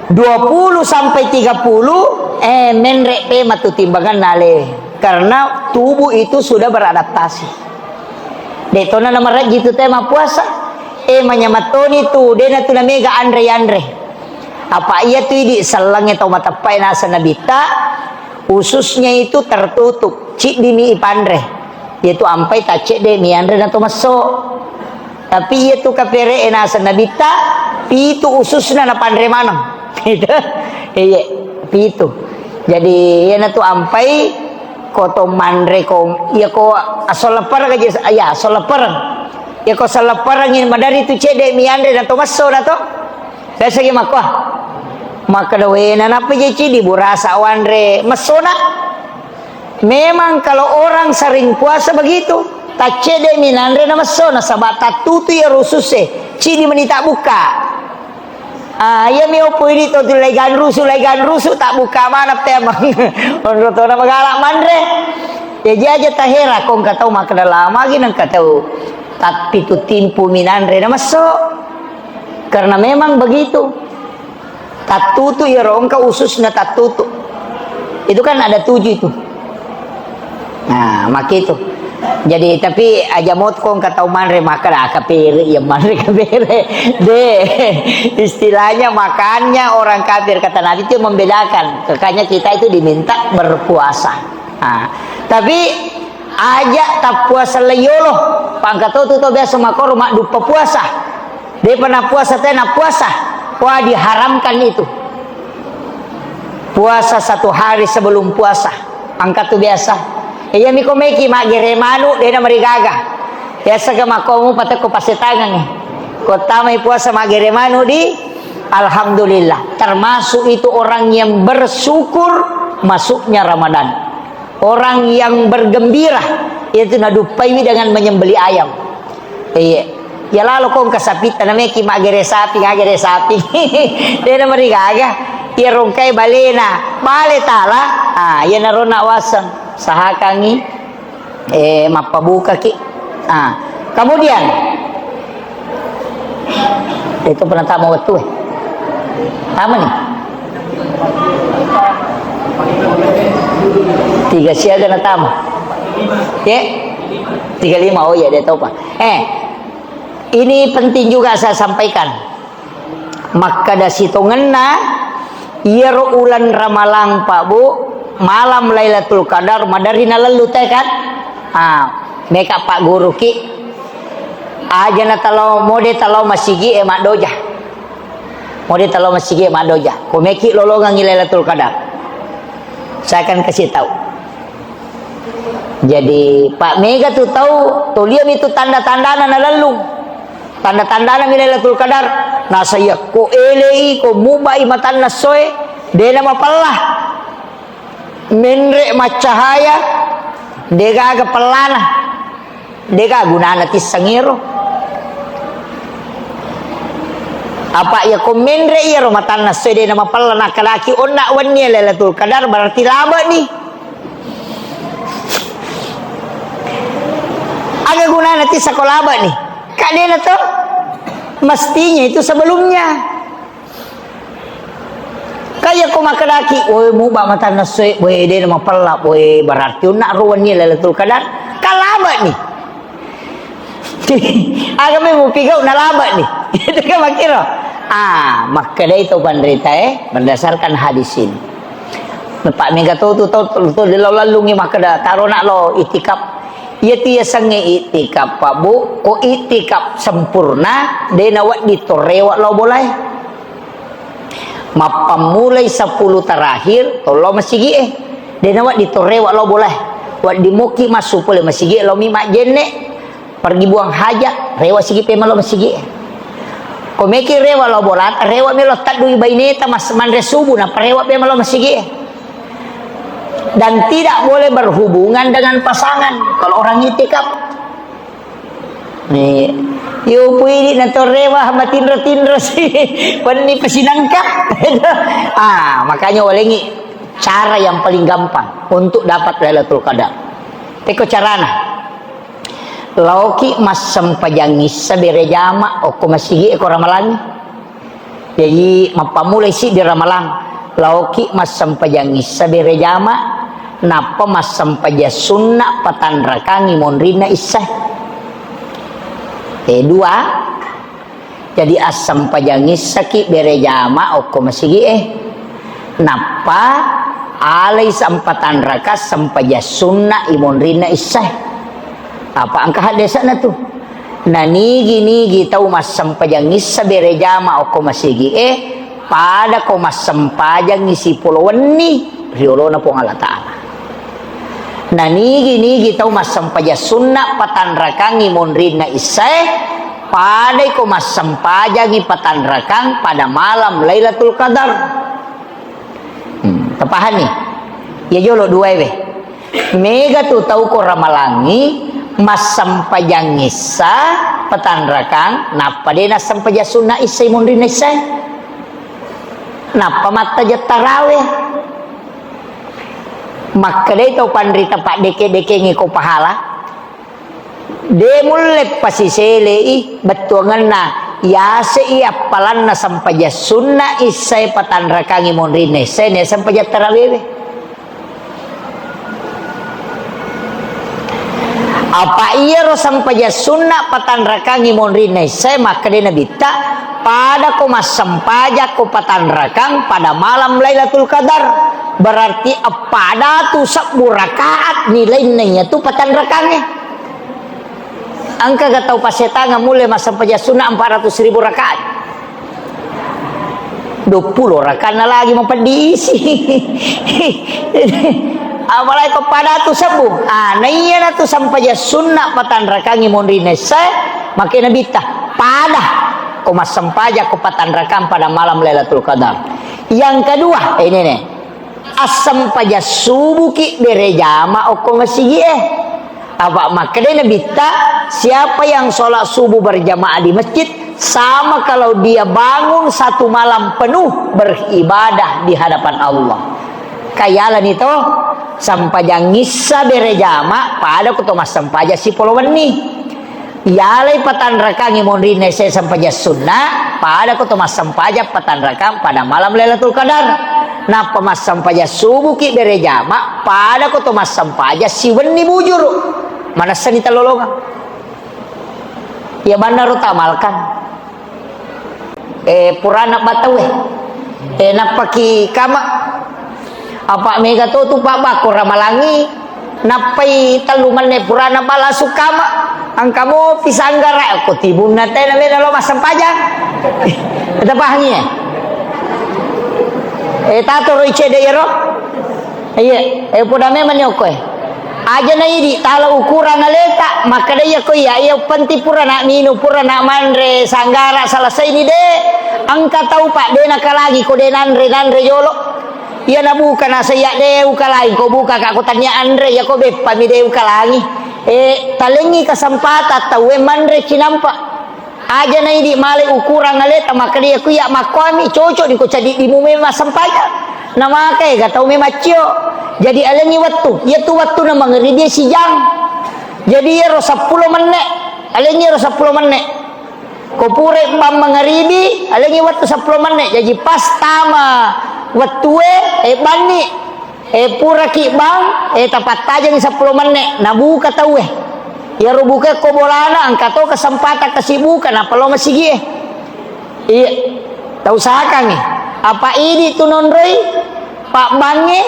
dua puluh sampai tiga puluh, eh, menre pe matu timbanganna ale. Karena tubuh itu sudah beradaptasi. De tona namarajji tu te mappuasa. Eh, manyamattoni tu, dena tu namega anre-anre. Apa iya tu idi sellengnge tau mateppae naseng Nabitta, ususnya itu tertutup, ciddimi ipanre. Iya tu ampai taccedde mi anre na to messo. Tapi iya tu kapere e naseng Nabitta, pitu ususna napanre maneng. Itu, iya, pitu. Jadi, iya na tu ampai ko to manre ko, iya ko asoleppereng aja, iya, asoleppereng. Iya ko soleppereng ini madari tu cedde mi anre na to messo na to. Biasa ki makkuah. Makkeda, "Wena, nappa je cidi burasa wanre messona?" Memang kalau orang sering puasa begitu, taccedde mi nanre na messona, saba tattutu iya rususse, cidi meni tabukka. Ah, iya mi opo ini to tu lai ganrusu, lai ganrusu, tabukka mana pemang. Onro tona magala manre. Jadi aja tahera kong katau makkeda lama gi nang katau. Tapi tu timpu mi nanre na messo. Karena memang begitu. Tattutu iyaro engka ususna tattutu. Itu kan ada tujuh itu. Nah, maka itu. Jadi, tapi aja mot kong katau manre makan, ah, kapere, iya manre kapere. Deh, istilahnya makannya orang kafir, kata Nabi itu membedakan. Makanya kita itu diminta berpuasa. Nah, tapi aja tappuasa leyolo. Pangkatotu to biasa makoro maddupa puasa. Depa nappuasa, te nappuasa. Wah, diharamkan itu. Puasa satu hari sebelum puasa. Angkat tu biasa. Iya miko meki maggere manu, dena marigaga. Biasa ke makomu patekko pasetangan. Ko tamai puasa maggere manu di, alhamdulillah. Termasuk itu orang yang bersyukur masuknya Ramadan. Orang yang bergembira, itu naduppaiwi dengan menyembelih ayam. Iya. Ya lalo kong kasapitta nameki maggere sapi, ngagere sapi. Dena marigaga. Iya rongkai balena, bale tala. Ah, iya narona waseng. Sahakangi, eh, mappabukaki. Ah, kemudian, itu pernah tamu waktu, eh. Tamu nih. Tiga siaga na tamu. Ya? Tiga lima. Oh iya, dia tahu, Pak. Eh, ini penting juga saya sampaikan. Makkeda sitongenna, iyaro ulan Ramalang, Pak Bu, malam Lailatul Qadar, madari nalellu te kan? Ah, meka Pak Guru ki. Aja na talo, mode talo masigi e maddoja. Mode talo masigi e maddoja. Komeki lolongangi Lailatul Qadar. Saya akan kasih tahu. Jadi, Pak, mega tu tau, toliami tu tanda-tandana nalellung. Tanda-tandana mi Lailatul Qadar. Nasaya ko elei, ko mubai matanna soe, dena mapella. Menre maccahaya, degaga pellana. Dega gunana tissengero. Apa iya ko menre iyaro matanna soe dena mapella, nakadaki onna wenni Lailatul Qadar, berarti labe ni. Aga gunana tissa ko laba ni? Kadena to? Mestinya itu sebelumnya. Kaya ko makkedaki, "Woi, muba matanna soe, woi, dena mapella, woi, berarti onna ruwenni Lailatul Qadar." Kan laba ni. Aga memang pigau nalaba ni. Itu kan makkiro. Ah, makkedai to panrita, eh, berdasarkan hadis ini. Pak mega to tu tau tu, tu, tu, lalungngi makkeda, "Tarona lo itikaf." Iya tu yasengnge itikaf, Pak Bu, ko itikaf sempurna, dena wedding to rewa lao bolae. Mappammulai sepuluh terakhir, to lao masigi e. Dena wedding to rewa lao bolae. Wedding moki massu pole masigi e, lao mi majjenne. Pergi buang hajat, rewa sigi pemelo masigi e. Ko meki rewa lao bolata, rewa melo taddui baineta mas manre subuh, na rewa pemelo masigi e. Dan tidak boleh berhubungan dengan pasangan kalau orang itikaf. Nih, yo puidi na to rewa matinro-tinro si, wenni pasinangka. Ah, makanya walengi cara yang paling gampang untuk dapat Lailatul Qadar. Teko carana. Laoki massempajang issa bere jama okko masigi e ko Ramalangngi. Jaji, mappammulai siddi Ramalang, laoki massempajang issa bere jama, nappa massempajang sunna patanrakangi monrinna issa. E, dua, Jadi, assempajang issaki bere jama okko masigi e. Nappa alai sampatanraka sempajang sunna imonrinna issae. Apa engka haddesana tu? Nanigi-nigi tau massempajang issa bere jama okko masigi e, pada ko massempajangi sipolo wenni ri olona Puang Allah Ta'ala. Nanigi-nigi tau massempajang sunna patanrakangi monrinna issae, padai ko massempajangi patanrakang pada malam Lailatul Qadar. Hmm, tapahanni? Iya jolo duae we. Mega tu tau ko ramalangi massempajang issa patanrakang, nappa de nassempajang sunna issai monrinna issae. Nappa mattajeng tarawe. Makkedai tau panrita paddeke-dekengngi ko pahala, de mulle pasiselei bettuangenna yasei appalanna sempajang sunna issae patanrakangi monrinna issae ne sempajang tarawewe. Apa iyaro sempajang sunna patanrakangi monrinna issae, makkedai Nabitta, pada ko massempajang ko patanrakang pada malam Lailatul Qadar, berarti eppa datu sebbu rakaat nilainna iyatu patanrakangnge. Engkaga tau pasetangeng mulle massempajang sunna empat ratus ribu rakaat? Duappulo rakanna lagi mapeddi isi. Apalagi ko pada tu sebbu. Ah, naiya natu sempajang sunna patanrakangi monri nessa, makkeda Nabitta, pada ko massempajang ko patanrakang pada malam Lailatul Qadar. Yang kedua, eh, ini nih. Assempajang subuki bere jama okko masigi e. Apa makkedai Nabitta, siapa yang sholat subuh berjamaah di masjid, sama kalau dia bangun satu malam penuh beribadah di hadapan Allah. Kayalani to, sempajang issa bere jama, pada ko to massempajang sipolo wenni. Yalai patanrakangi monrinna isse sempajang sunna, pada ko to massempajang patanrakang pada malam Lailatul Qadar. Nappa massempajang subuki bere jama, pada ko to massempajang siwenni bujuru. Manessani tallolongeng. Iya bannaro tamalkan. Eh, purana battauwe. Eh, nappaki kama. Apa mega to tu pabbakko ramalangi, nappai tellu menne purana balasu kama. Engka mopi sanggara, ko tibunna tena mena lo massempajang. Tapahangi, eh? Eh, tatoroi cedde iyaro? Iya, eh, poda memang ni okko, eh. Aja na idi, tala ukurang aleta, makkeda iya ko iya, iya penting pura nak minum, pura nak manre, sanggara, selesai ni de. Engka tau, Pak, de nakalangi ko de nanre, nanre jolo. Iya nabuka nasaiya de ukalangi, ko buka ka ko tania anre, iya ko beppa mi de ukalangi. Eh, talengi kesempatan tauwe manre cinampa. Aja na idi malai ukurang aleta, makkeda iya ku iya makkuami, cocok ni ko cadiddimu memang sempajang. Namaka ega tau memang cio. Jadi alengi wettu, iya tu wettu na mangeribi sijang. Jadi iyaro seppulo menne, alengi iyaro seppulo menne. Ko pura bang mangeribi, alengi wettu seppulo menne. Jadi pas tama wettue, eh, banni. Eh, puraki bang, eh, tapattajengi seppulo menne, nabuka tauwe. Iyaro buka ko bolana, engka to kesempatan kasi buka, nappa lo masigi e. Iya, tausahakangi. Apa idi tu nonroi, pabbangnge,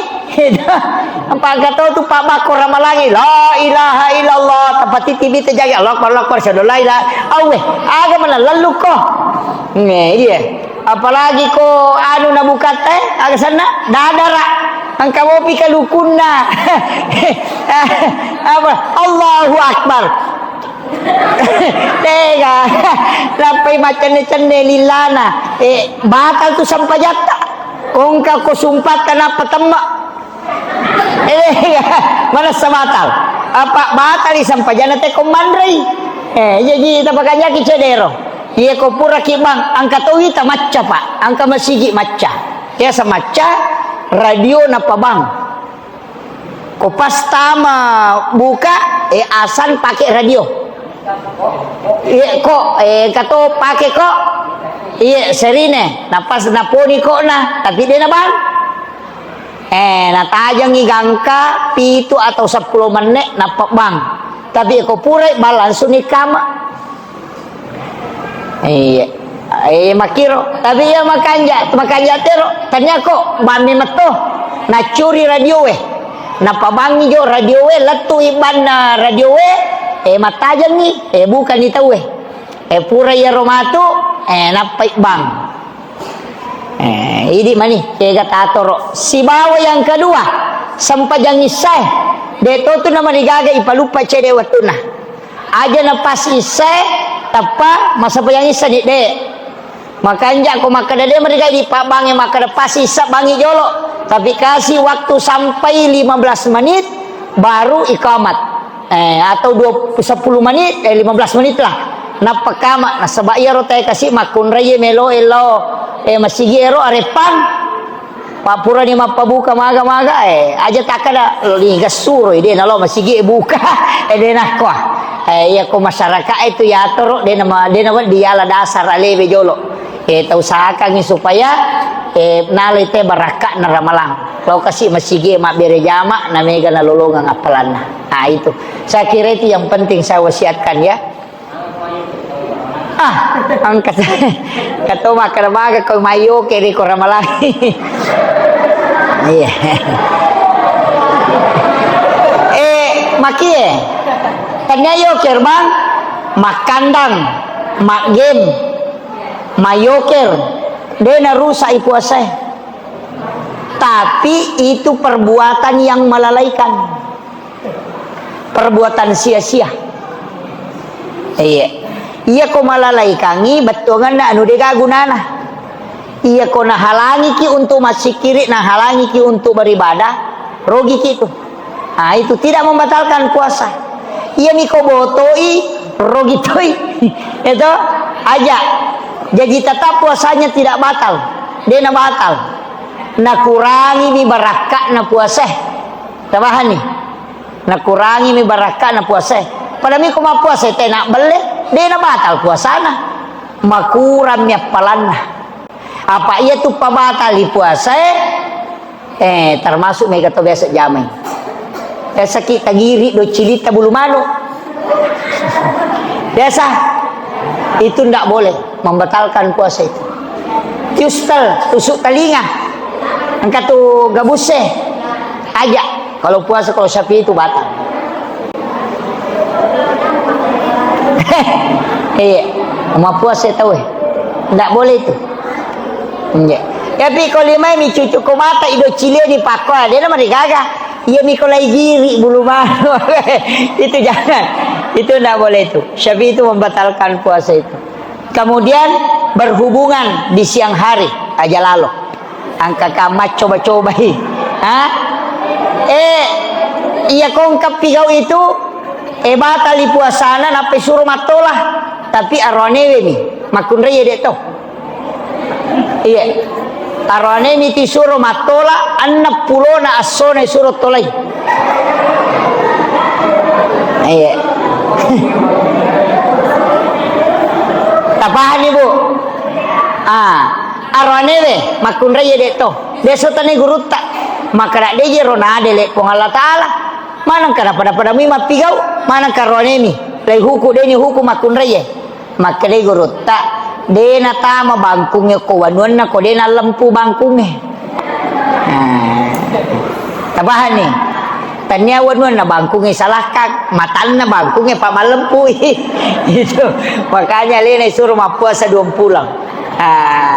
apa engka to tu pabbakko ramalangi, la ilaha illallah, tapatiti bita jagi, Allahu Akbar, Allahu Akbar, syahadu la ilaha, auwe, aga mana lallukko. Nge, iya. Apalagi ko anu nabukatta, eh, aga senna? Dadara. Engka mopi kalukunna. Apa? Allahu Akbar. Tega. Nappai maccenne-cenne lillana. Eh, batal tu sempajatta. Ko engka ko sumpatta nappa temma. Eh, manessa batal. Apa batali sampajana te ko manrei. Eh, jaji tapakanjaki cedero. Iya ko puraki bang, engka to wita macca, Pak. Engka masigi macca. Biasa macca, radio nappa bang. Ko pas tama buka, eh, asan pake radio. Iya ko, eh, engka to pake ko. Iya serine, napas naponi ko na, tapi de na bang. Eh, natajengi gangka pitu atau seppulo menne nappa bang. Tapi ko purai bang langsung ni kama. Iya. Eh, makkiro. Tapi iya makanja, makanja tero. Tania ko, bammi metto. Naccuri radio e. Napabangi jo radio e, lettu ibbanna radio e. Eh, mattajengi. Eh, bukani tau e. Eh, pura iyaro matu. Eh, nappa ibbang. Eh, idi mani, kega tatoro. Sibawa yang kedua, sempajang issae. De to tu namarigaga ipaluppa cede wettunna. Aja na pas issae, tappa massempajang issa ni, de. Makanja ko makkeda de meriga di pabbange makkeda pas issa bangi jolo. Tapi kasih waktu sampai lima belas menit baru ikamat. Eh, atau dua, sepuluh menit, eh, lima belas menit lah. Nappa kama, nasaba iyaro tae kasi makkunrai melo elo, eh, masigi ero areppang. Pappurani mappabuka maga-maga, eh, aja takkada, lo ni gessuro, de nalo masigi buka, eh, de nakko. Eh, iya ko masyarakat itu yatoro, de nama, de nama diala dasar alebe jolo. Eh, tausahakangi supaya, eh, nalai te barakka'na ramalang. Lo kasi masigi mabbere jama, na mega nalolongang appalanna. Ah, itu. Saya kira itu yang penting saya wasiatkan ya. Ah, angkat. Kato makkeda maga ko mayoke ri ko ramalang. Iya. Eh, makie. Tania yoker, Bang. Makkandang, maggame, mayoker. De narusak i puasae. Tapi itu perbuatan yang melalaikan. Perbuatan sia-sia. Iya. Iya ko malalaikangi bettuanganna anu dega gunana. Iya ko nahalangiki untuk massikkiri, nahalangiki untuk beribadah, rogiki tu. Ah, itu tidak membatalkan puasa. Iya mi ko botoi, rogi toi. Itu aja. Jadi tetap puasanya tidak batal. Dena batal. Nakurangi mi barakka'na puasa. Tabahani. Nakurangimi barakka'na puasae. Pada miko mappuasa tena belle, de nabatal puasana. Makurammi appalanna. Apa iya tu pabatali puasae? Eh, termasuk mega to biasa jamai. Biasa ki tagiri do cilita bulu manuk. Biasa. Itu ndak boleh membatalkan puasa itu. Tiustel, tusuk telinga. Engka tu gabuse. Aja. Kalau puasa, kalau Syafi'i itu batal. Iya. Mau puasa tahu eh. Ndak boleh itu. Iya. Tapi kalau lima ini cucu ko mata ido cile ni pakwa, dia nama digaga. Iya mi ko lai giri bulu manu. Itu jangan. Itu ndak boleh itu. Syafi'i itu membatalkan puasa itu. Kemudian berhubungan di siang hari, aja lalo. Angka kama coba-cobai. Hah? Eh, iya kongkap pigau itu, eh, batali puasana, nappa suro mattola. Tapi aroanewe mi, makkunrai ya dek to. Iya. Aroane mi tisuro mattola, enneng pulona assona isuro tolai. Iya. Tapahani, Bu? Ah, aroane we, makkunrai ya dek to. Deso tane gurutta. Maka dak deje ro nadele Puang Allah Ta'ala. Maneng ka pada-pada mi mappigau, maneng ka aroane mi. Lai huku deni huku makkunrai ya. Makkedai gurutta, de natama bangkungnge ko wanuanna ko de nallempu bangkungnge. Nah, tapahanni? Tania wanuanna bangkungnge salahkang, matanna bangkungnge pa mallempui. Itu. Makanya alena isuro mappuasa dua pulang. Ah.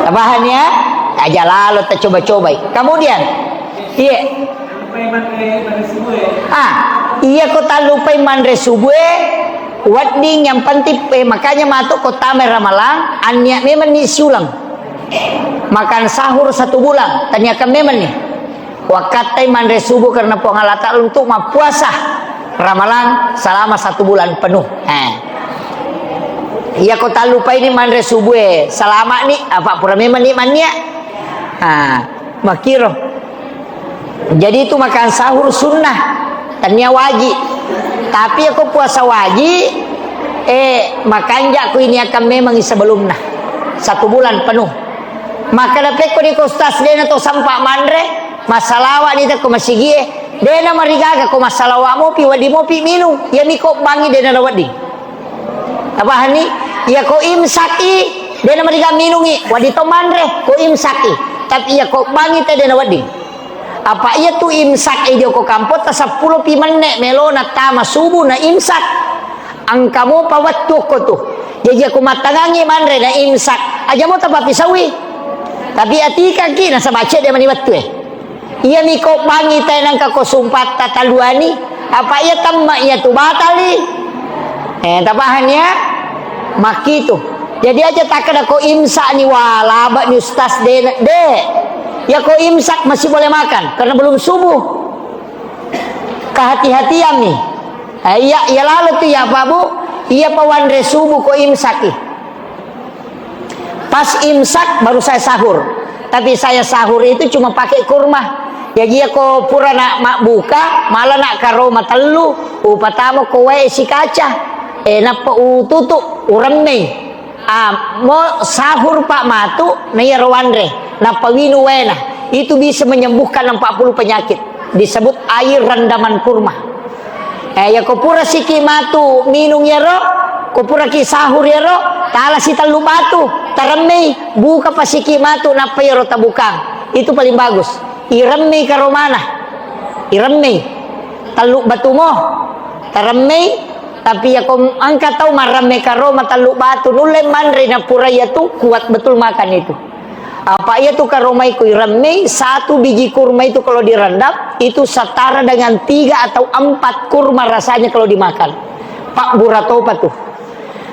Tapahanni ya? Aja lalo tacoba-cobai. Kemudian, iya. Ah, iya ko tallupai manre subue, wedding yang penting, eh, makanya matu ko tama Ramalang, annia memang ni siulang. Makan sahur satu bulan, taniakan memang ni. Wakattai manre subuh karena Puang Allah Ta'ala untuk mappuasa Ramalang selama satu bulan penuh. Eh. Iya ko tallupai ni manre subue, selama ni, apa pura memang ni mannia. Ah, makiro. Jadi itu makan sahur sunnah, tania wajib. Tapi aku puasa wajib, eh, makanja ku ini akan memang sebelumnya. Satu bulan penuh. Maka dapekko di ko ustaz dena to sampa manre, massalawa ni ko masigie, dena marigaga ko massalawa mopi, wadi mopi minum, ya miko bangi dena wadi. Apa hani? Iya ko imsak i, de' namariga minungi, wedding to manre, ko imsak i. Tapi iya ko bangi te de' nawedding. Apa iya tu imsak i joko kampotta seppulo pi menne' melo na tama subuh na imsak. Engka mopa wettu ko tu. Jaji ko mattangangi manre na imsak. Aja mo tapapisaui. Tapi atikaki nasaba cedde' mani wettu e. Iyami ko bangi tae nangka ko sumpatta taluani, apa iya temma iya tu batali. Eh, tapahang ya? Makkitu. Jadi aja takkeda ko imsak ni, wah, laba ni ustaz de', de'. Ya ko imsak masih boleh makan karena belum subuh. Kehati-hatian nih. Eh, iya, iya lalo tu ya Pak Bu, iya pa wanre subuh ko imsaki. Pas imsak baru saya sahur. Tapi saya sahur itu cuma pakai kurma. Jaji iya ko pura na mabbuka, mala na karoma tellu, upatama ko wae sikaca. Eh, nappa ututu, uremmei. Ah, mo sahur pa matu, na iya ro wanre, nappa winu waena. Itu bisa menyembuhkan empat puluh penyakit. Disebut air rendaman kurma. Eh, ya ko pura siki matu minung iyaro, ko pura ki sahur iyaro, tala si tellu batu, taremmei, buka pa siki matu, nappa iyaro tabukang. Itu paling bagus. Iremmei karomana. Iremmei. Tellu batu mo. Taremmei, tapi ya ko engka tau maremme karoma tellu batu, nulle manre na pura iya tu kuat betul makan itu. Apa iya tu karomai ku iremmei, satu biji kurma itu kalau direndam, itu setara dengan tiga atau empat kurma rasanya kalau dimakan. Pak Buratopa tuh.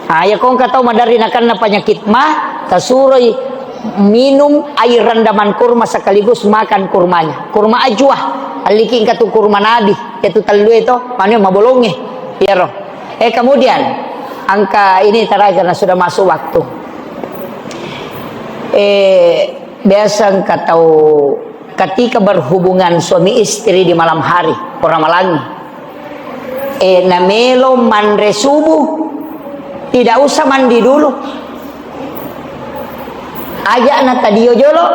Ah, ya ko engka tau maderri nakenna penyakit ma, tasuroi minum air rendaman kurma sekaligus makan kurmanya. Kurma ajwa, alliki engka tu kurma nabi, itu tellu itu, manu mabolonge. Iyaro. Eh, kemudian, angka ini terakhir karena sudah masuk waktu. Eh, biasa engka tau ketika berhubungan suami istri di malam hari, orang malangi. Eh, namelo manre subuh, tidak usah mandi dulu. Aja na tadio jolo.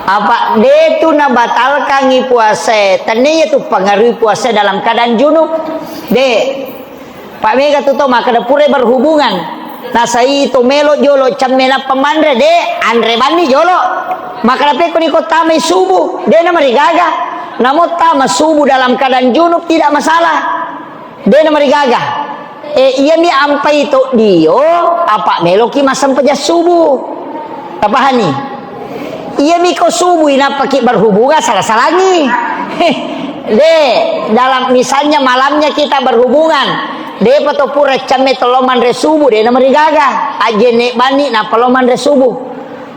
Apa de tu nabatalkangi puasa, tennia tu pengaruhi puasa dalam keadaan junub. De. Pak mega tu to makkeda pura berhubungan. Nasai to melo jolo cemme nappa manre, de, anre banni jolo. Makkeda pekko ni ko tamai subuh, de namarigaga. Namo tama subuh dalam keadaan junub tidak masalah. De namarigaga. Eh, iyami ampai to dio, apa meloki massempajang subuh. Tapahani? Iyami ko subuh inappaki berhubungan, salah-salangi. De, dalam misalnya malamnya kita berhubungan, depa to pura camme to lao manre subuh, de namarigaga. Ajjenne banni nappa lao manre subuh.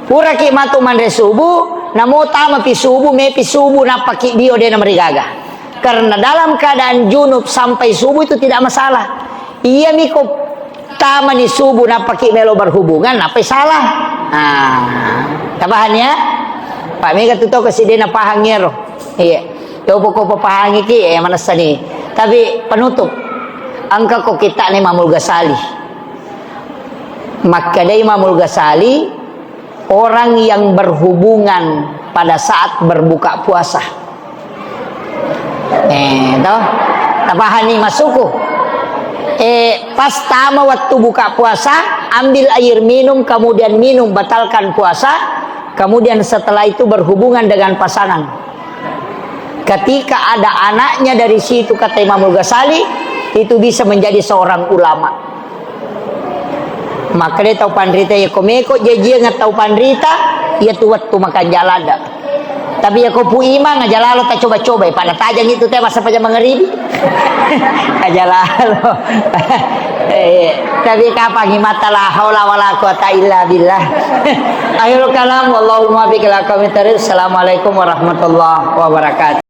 Puraki matu manre subuh, namo tamapi subuh, mepi subuh, nappaki dio, de namarigaga. Karena dalam keadaan junub sampai subuh itu tidak masalah. Iyami ko tamani subuh nappaki melo berhubungan, nappai salah. Ah, tapahani ya? Pak mega tu to kasi de napahang iyaro. Iya. Yo poko papahangiki, eh, manessani. Tapi penutup. Engka ko kitta'na Imamul Ghazali. Makkeda Imamul Ghazali, orang yang berhubungan pada saat berbuka puasa. Eh, toh? Tapahani masukku? Eh, pas tama waktu buka puasa, ambil air minum, kemudian minum, batalkan puasa, kemudian setelah itu berhubungan dengan pasangan. Ketika ada anaknya dari situ, kata Imamul Ghazali, itu bisa menjadi seorang ulama. Makkeda tau panrita, iya ko meko jajiang tau panrita, iya tu wettu makan jalada. Tapi iya ko pu imang aja lalo ta coba-coba, pada tajang itu teh masa paja mangaribi. Aja lalo. Eh, tapi kapang mata la haula wala quwata illa billah. Akhirul kalam, wallahul muwaffiq ila aqwamit thariq. Assalamualaikum warahmatullahi wabarakatuh.